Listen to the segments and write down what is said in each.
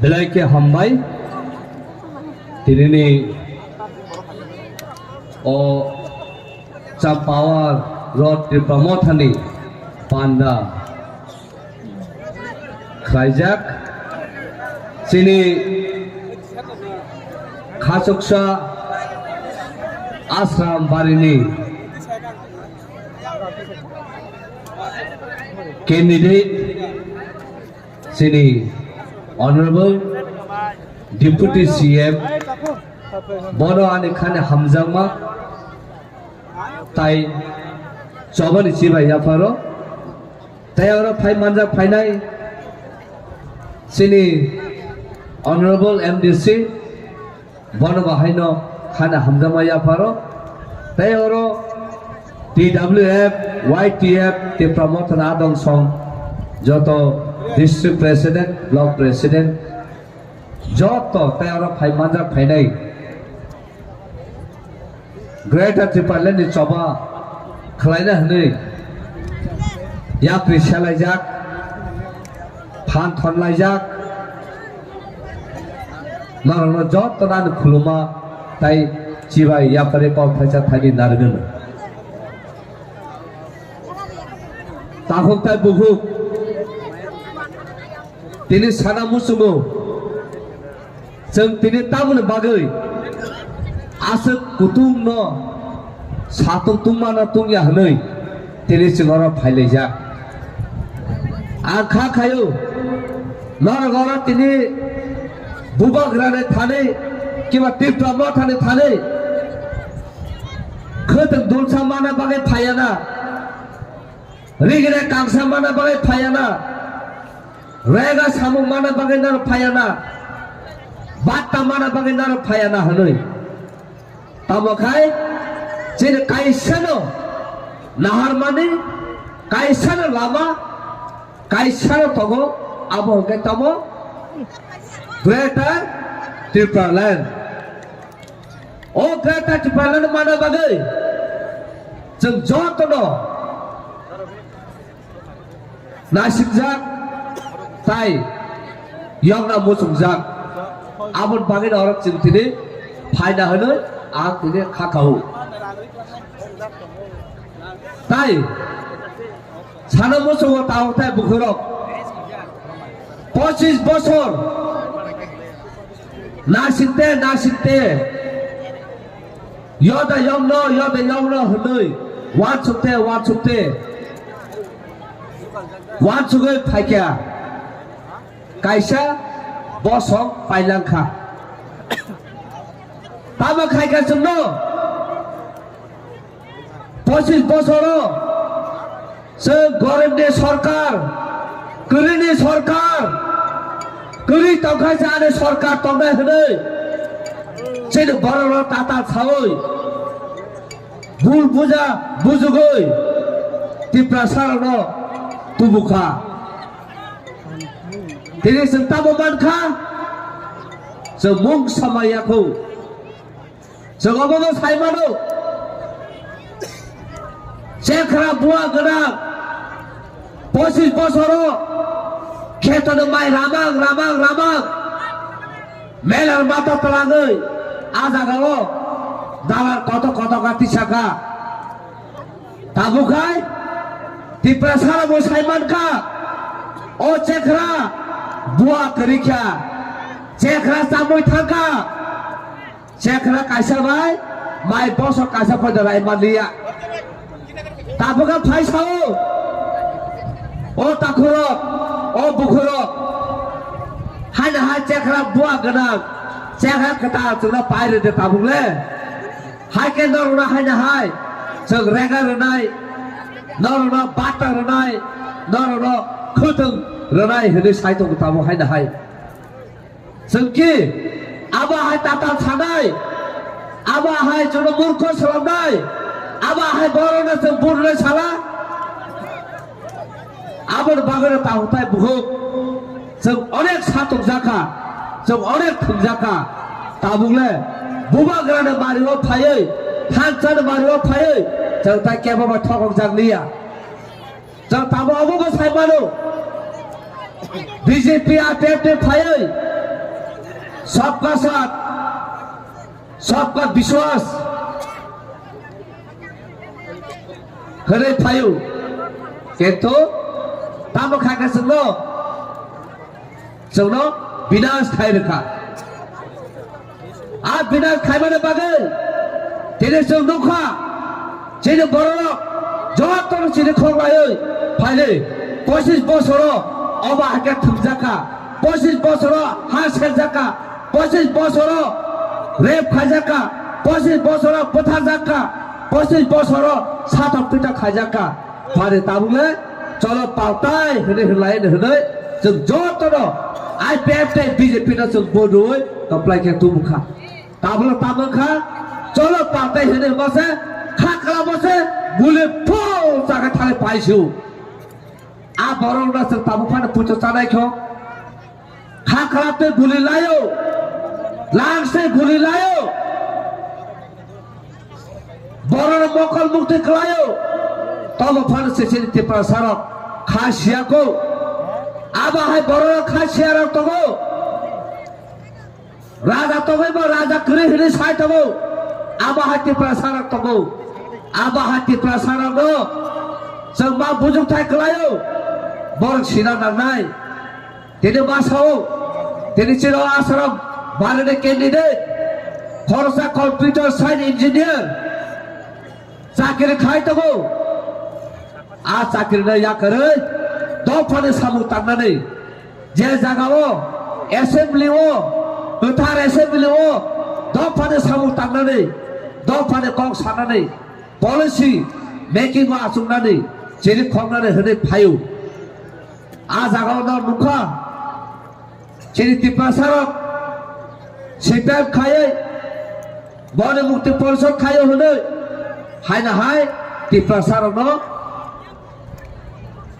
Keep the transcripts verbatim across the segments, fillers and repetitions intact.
Belai khe hambai. Tinini o Champawar Road Tipra Mothani panda khlaijak. Chini khachuksa Asram barini candidate chini Honorable Deputy C M, bono ani khani hamjakma tai chobani chibai yapharo, tei oro phai manjak phainai chini Honorable M D C, bono bahaino khani hamjakma yapharo, tei oro T W F, Y T F, Tipra Mothani adong song, joto district president, block president, joto tei oro phai manjak phainai Greater Tipraland ni choba khlaina hwnwi yapri selaijak, phan thonlaijak, norokno jotono ani khuluma tai chibai yapharwi kok thaisa thaini narwgwno. Takhuk tai bukhuk tini sana muchungo, chwng tini tamoni bagwi aswk kutung no satung tungmano tungya hwnwi tini chwng oro phailaijak. Ang kha khaio, norok oro tini bubagrani thani kiba Tipra Mothani thani khwtwng dulsa mana bagwi phaiya na, rigre kangsa mana bagwi phaiya na, rega samung mana bagwi norok phaiya na, batta mana bagwi norok phaiya na hwnwi. Tamo khai chini kaisano naharmani, kaisano lama, kaisano tongo, abo hwnkhe tamo Greater Tipraland. O Greater Tipraland mana bagwi chwng jotono naisingkjak tai yokna muchungjak. Aboni bagwino oro chwng tini phaina hwnwi ang tini kha kha-o. Tai sana muchungo tabuk tai bukhurok pochis bosor naisingte naisingte yoda yokno, yoda yokno hwnwi uansukte, uansukte, uansugwi phaikha kaisa bosong pailangkha. Tamo khaikha chwngno pochis bosoro chwng goribni sorkar, kwrwini sorkar, kwrwi tongkha se ani sorkar tongnai hwnwi chini borokno tatal saui bul buja bujugwi Tiprasarokno tubukha. Tini chwng tamo mankha, chwng mung samaya kho. Chwng obono sai mano, chekra bua gwnang, pochis bosoro khetoni mai ramang, ramang, ramang, melar mata twlangwi a jagao dalar koto koto ka tisakha. Tabuk hai Tiprasarokbo sai mankha, o chekra bua kwrwikha, chekra chamwi thangkha. Chekra kaisa bai mai bosor kaisa poito rai manliya. Tabukha phai sao, o takhurok, o bukhurok, haino hai chekra bua gwnang, chekra kwtal chwngno pai rwdi tabuk le. Hai khe norokno haino hai chwng rega rwnai, norokno bata rwnai, norokno khwtwng rwnai hwnwi sai tongo tabuk haino hai. Chwng ki abo hai tatal sanai, abo hai chwngno murkho swlamnai, abo hai borokno chwng burunai sala? Aboni bagwino tahutai bukhuk chwng onek satokjakha, chwng onek thwngjakha. Tabukle bubagrani mario phaiwi, thansani mario phaiwi chwng tai kebo bai thokokjak liya. Chwng tamo obo bo sai mano. B J P R P F ni phaiwi, सबका साथ, सबका विश्वास hwnwi phaio, kintu tamo kha khe chwngno, chwngno binas khai rwkha. A binas khaimani bagwi tini chwng nukha, chini bororok jotono chini khoklaiwi phainwi pochis bosoro obo hai khe thumjakha, pochis bosoro ha serjakha, pochis bosoro rape khaijakha, pochis bosoro butharjakha, pochis bosoro satok pitok khaijakha. Phare tabukle cholo paltai hwnwi hwnlai hwnwi chwng jotono I P F tei B J P no chwng bodoi kwplai khe tubukha. Tabukle tamo kha cholo paltai hwnwi hwnba se kha kala bo se guli phul chakhe thale paisu. A borok no chwng tabuk phano puitu chanai kho. Kha kala tei guli laio, lang se guli laio. Borok mokol mukti kwlaio. Tobo phano se chini Tiprasa rok kha siya kho. Abo hai borok kha siya rok tongo. Raja tongwi bo raja kwrwi hwnwi sai tongo. Abo hai Tiprasa rok tongo. Abo hai Tiprasa rok no chwng ma bujukthai kwlaio. Borok sina nangnai. Tini ma sao, tini chini o Asaram barani candidate, khoroksa computer science engineer chakiri khai tongo. A chakiri no yakarwi dophani samung tangnani, je jaga o assembly o, kwthar assembly o dophani samung tangnani, dophani kok sanani, policy making o achuknani, chini khoknani hwnwi phaio. A jaga o no nukha, chini Tiprasa rok C P M khaiwi, boni mukti porishod khaiwi hwnwi, haina hai Tiprasa rok no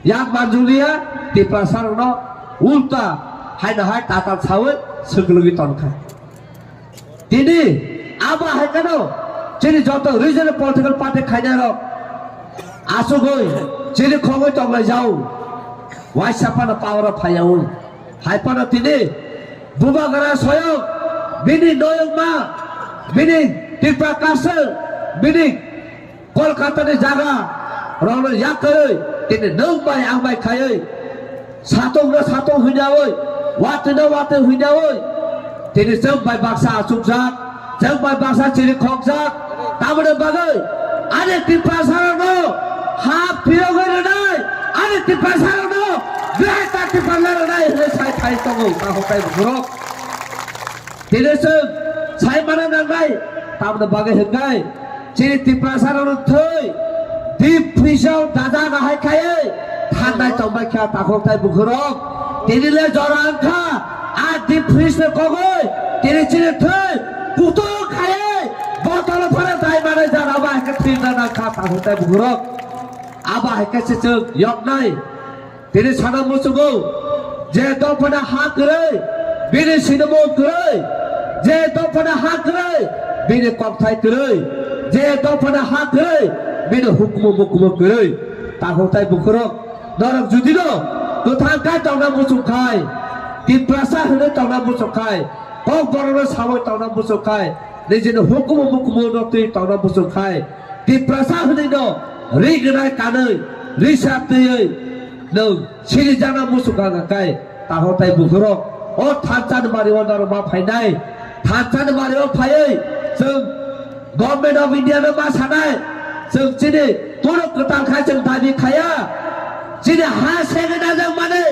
yak manjulia, Tiprasa rok no ulta haina hai tatal sawi swklugi tonkha. Tini abo hai kheno chini joto regional political party khainai rok asugwi chini khogwi tonglai jao. Waisa phano power o phaiyaui. Hai phano tini Bubagra soyok bini noyokma, bini Tripura Council, bini Kolkata ni jaga rokno yakarwi tini nwng bai ang bai khaiwi, satokno satok hwnyawi, watwino watwi hwnyawi, tini chwng bai baksa achukjak, chwng bai baksa chiri khokjak. Tamoni bagwi ani Tiprasarokno ha phirogwi rwnai, ani Tiprasarokno bihai ta Tiprasa rwnai hwnwi sai thai tongo, takhuk tei bukhurok. Tini chwng sai mana nangnai, tamoni bagwi hwnkhe chini Tiprasarokno thwi deep freeze o dajak ahai khaiwi thangnai tongbai kha takhuk tei bukhurok. Tini le jora wngkha, a deep freeze ni kogwi tini chini thwi kutung khaiwi botolo phano dai manai jana bai khe thwina nangkha takhuk tei bukhurok. Abo hai khe se chwng yoknai. Tini sana muchungo, je dophani ha kwrwi, bini sinimung kwrwi, je dophani ha kwrwi, bini kokthai kwrwi, je dophani ha kwrwi, bini hukumu mukumu kwrwi. Takhuk tei bukhurok, norok judino kwthang khe tongna muchung khai, Tiprasa hwnwi tongna muchung khai, kok borokno sawi tongna muchung khai, nijini hukumu mukumu no twi tongna muchung khai, Tiprasa hwnwi no ri gwnai kanwi, risa twiwi nwng siri jana muchung kha kai, takhuk tei bukhurok. O thansa ni bari o norok ma phainai, thansa ni bari o phaiwi chwng Government of India no ma sanai, chwng chini turo kwtal khai chwng dabi khaya. Chini ha segwi najak mani,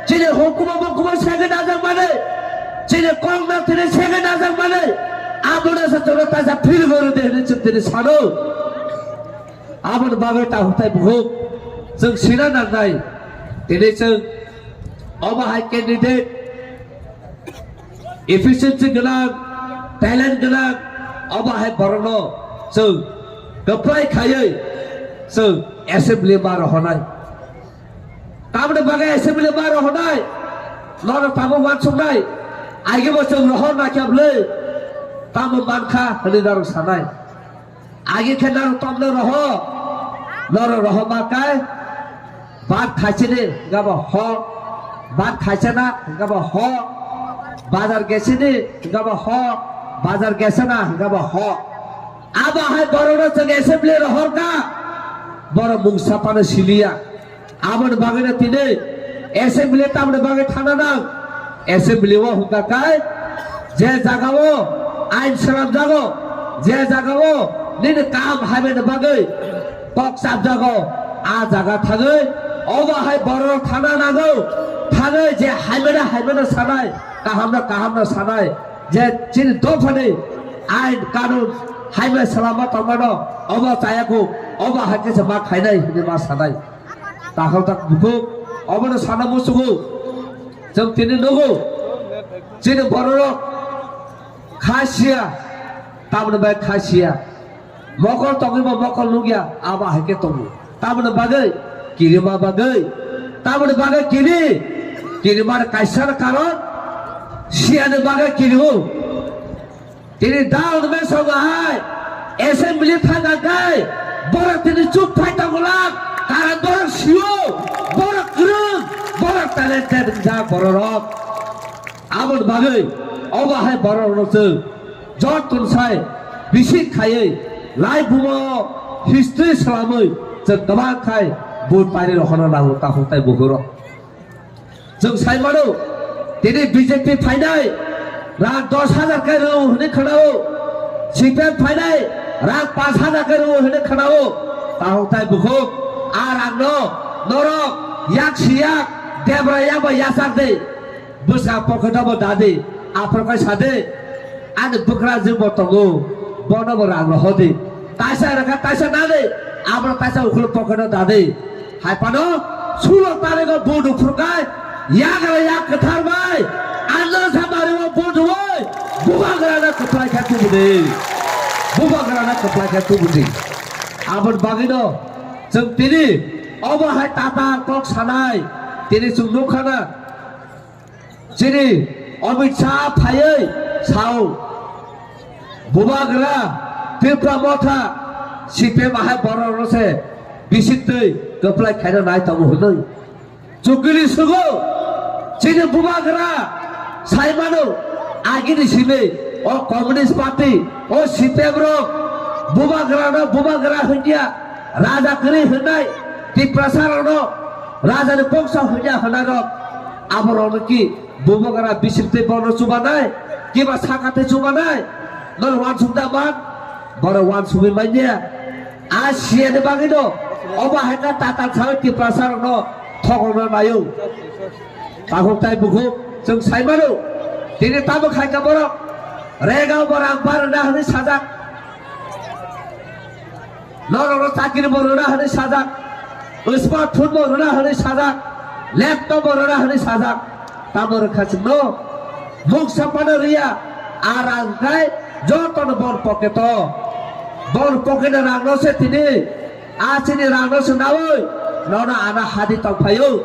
chini hukumu mukumu segwi najak mani, chini kok no tini segwi najak mani, abono se chwngno taisa phil goro de hwnwi chwng tini sano. Aboni bagwi takhuk tei bukhuk chwng sina nangnai. Tini chwng omo hai candidate efficiency gwnang, talent gwnang, obo hai borokno chwng kwplai khaiwi chwng assembly ma rohornai. Tamoni bagwi assembly ma rohornai, norok tabuk uansuknai, agebo chwng rohor nakya bwlwi tamo mankha hwnwi norok sanai. Agi khe norok tongno roho, norok roho ma kai, bat khaisani hwnkhe bo ho, bat khaisana hwnkhe bo ho, Bazar gesini hingkha ba hok, bazar gesana hingkha ba hok. Abo hai borokno chwng assembly rohorkha, borok mungsa phano siliya. Aboni bagwino tini assembly tamoni bagwi thangna nang? Assembly o hwnkha khe je jagao ain swnamjago, je jagao nini kaham hamyani bagwi kok chapjago, a jaga thangwi obo hai borok thangna nango, thangwi je hamyano hamyano sanai, kahamno kahamno sanai, je chini dophani ain kanun hamya salama tongmano obo chayakuk, obo hai khe se ma khainai hinwi ma sanai. Takhok tak bukhuk, obono sana musugo. Chwng tini nugo, chini bororok kha siya, tamoni bai kha siya. Mokol tongwi bo mokol nukya, abo hai khe tongo. Tamoni bagwi kirima bagwi, tamoni bagwi kiri, kirima kaisa karon siyani bagwi kiri o. Tini dal hwnwi songo hai assembly thangkha khe borok tini chup phai tongolak, karon borok sio, borok kwrwng, borok talented wngjak bororok. Aboni bagwi obo hai bororokno chwng joto sai bising khaiwi lai bumo history swlamwi chwng kwbang khai vote pairi rohorna nango takhuk tai bukhurok. Chwng sai mano, tini B J P phainai rang dos hajar khe rw hwnwi khwnao, C P M phainai rang panch hajar khe rw hwnwi khwnao. Takhuk tai bukhuk, a rangno norok yak si yak, debra yak bai yachak di, bwsa pocket o bo da di, aphuru khe sa di. Ani bwkrajwk bo tongo, bono bo rang rohor di. Taisa rwkha taisa na di, abono taisa ukhuluk pocket o da di. Hai phano sulo tarigo vote uphuru khe yagra yak kwthar bai, Androsa bari o vote wi, bubagrano kwplai khe tubu di. Bubagrano kwplai khe tubu di. Aboni bagwino chwng tini obo hai tata kok sanai, tini chwng nukha na. Chini Amit Shah phaiwi sao, bubagra Tipra Motha C P M ahai borokno se bisingtwi kwplai khaina nai tongo hwnwi. Chukiri sugo, chini bubagra sai mano, agini simi o Communist Party, o C P M rok bubagrano bubagra hwnya, raja kwrwi hwnai, Tiprasa rokno rajani bongso hwnya hwnarok. Aborokno ki bubagra bisingtwi bono chubanai, kiba sakatwi chubanai? Nono uansuk da man, borok uansugwi manya. A siyani bagwino obo hai khe tatal sawi Tiprasa rokno thogokna naio. Takhuk tai bukhuk chwng sai mano. Tini tamo khai kha borok, rega bo rang ba rwna hwnwi sajak. Norokno chakiri bo rwna hwnwi sajak, smartphone bo rwna hwnwi sajak, laptop bo rwna hwnwi sajak. Tamo rwkha chwngno mungsa phano rwya, a rang khai jotono bon pocket o. Bon pocket ni rangno se tini, a chini rangno se naui nono ano hadi tongphaio.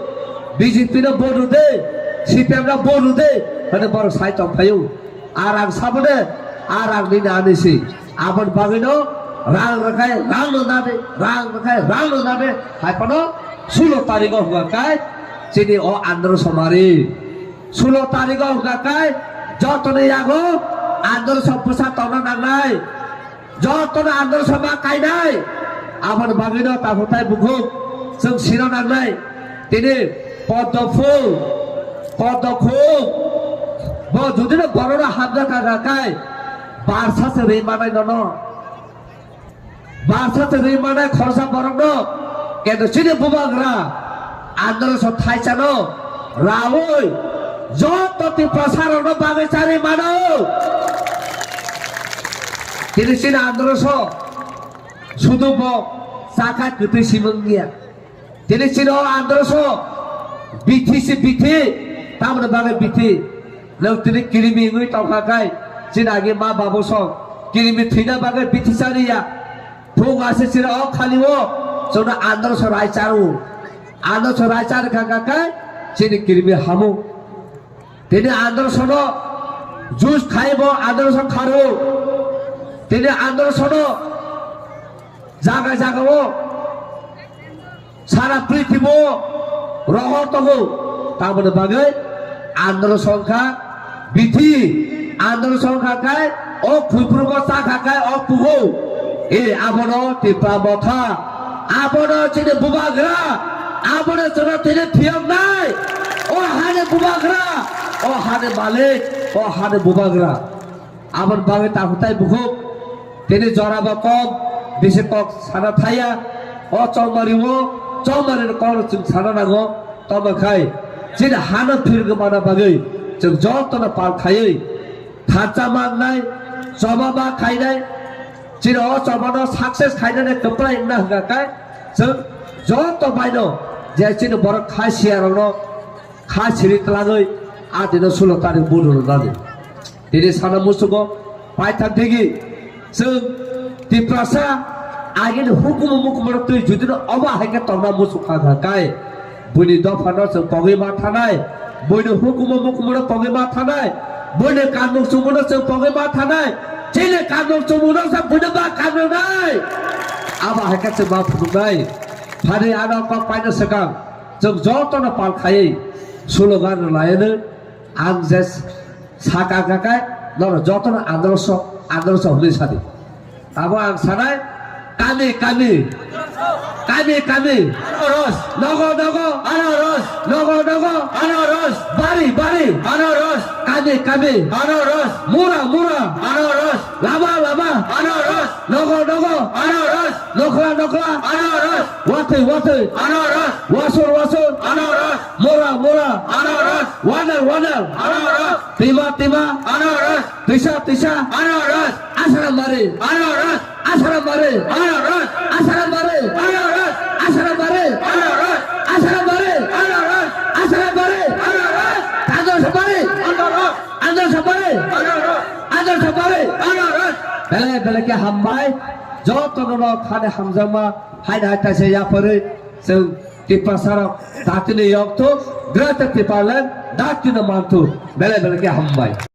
B J P no vote rwdi, C P M no vote rwdi hwnwi borok sai tongphaio. A rang sabode, a rang nini ani si. Aboni bagwino rang rwkhai rang no nade, rang rwkhai rang no nade. Hai phano sulo tarigo hwnka kai chini o Andro Somari. Sulo tarigo hwnka kai jotoni yago Andro Som bwsa tongna nangnai. Jotono Andro Somari kainai. Aboni bagwino takhuk tai bukhuk chwng sino nangnai. Tini poddo phul, poddo khuk, bo judino borokno hamjakha kha kai, barsa se rwi manai nono. Barsa se rwi manai khoroksa borokno, kendo chini bubagra Andro Som thaisano raui joto Tiprasa rokno bagwi charwi mano. Tini chini Andro Som sudu bo chakha kwtwi simung niya. Tini chini o Andro Som bithi se bithi, tamoni bagwi bithi. Nwng tini kirimi wngwi tongkha khai, chini agi ma babu song kirimi thwina bagwi bithi chariya. Phung ase chini o khali o chwngno Andro Som rai charo. Andro Som rai chari kha kha khai chini kirimi hamu. Tini Andro Somno juice khai bo Andro Som kharo. Tini Andro Somno jaga jaga o sara prithibo rohor tongo. Tamoni bagwi Andro Som kha Bithi andolon song kha khai, o khulprubo cha kha khai, o pugo. E, abono Tipra Motha, abono chini bubagra, abono chwngno tini phiyoknai. O hani bubagra, o hani malik, o hani bubagra. Aboni bagwi takhuk tai bukhuk, tini jorabo kom, bisi kok sana thaya. O chongmari o, chongmari ni kokno chwng sana nango. Tamo khai, chini hano phirgwi mana bagwi, chwng jotono pal khaiwi, thansa mannai, choba ma khainai, chini o chobano success khainani kwplai wngna hwnkha khai, chwng joto baino, je chini borok khai siya rokno, kha siri twlangwi, a dino sulo tarik vote rwnani. Tini sana musugo, paithak digi, chwng Tiprasa, agini hukumu mukumu twi judino oba hai khe tongna musuk kha kha kai. Buini dopha no chwng pogwi ma thanai, buini hukumu mukumu no pogwi ma thanai, buini kanmung chumung no chwng pogwi ma thanai, chini kanmung chumung no chwng buino ba kanmung nai. Aba hai khe chwng ma phunuknai. Phani ano kok paino swkang, chwng jotono pal khaiwi slogan rwlaino. Ang je saka kakai, norok jotono androso, androso hwnwi sadi. Abo ang sanai, kami, kami, kami, kami, Anaros, nogo, nogo, Anaros, nogo, nogo, Anaros, bari, bari, Anaros, kami, kami, Anaros, mura, mura, Anaros, lama, lama, Anaros, nogo, nogo, Anaros, nokhla, nokhla, Anaros, watwi, watwi, Anaros, wasur, wasur, Anaros, mura, mura, Anaros, wanal, wanal, Anaros, tima, tima, Anaros, tisa, tisa, Anaros, asra mari, Anaros, asra mari, Anaros, asra mari, Anaros, asra mari, Anaros, asra mari, Anaros, asra mari, Anaros, tando sabari, Anaros, ando sabari, Anaros, ando sabari, Anaros. Bele bele khe hambai, jotono no khani hamjakma, haina hai taisa yapharwi, chwng Tiprasarok datino yoktu, Greater Tipraland datino mantu, bele bele khe hambai.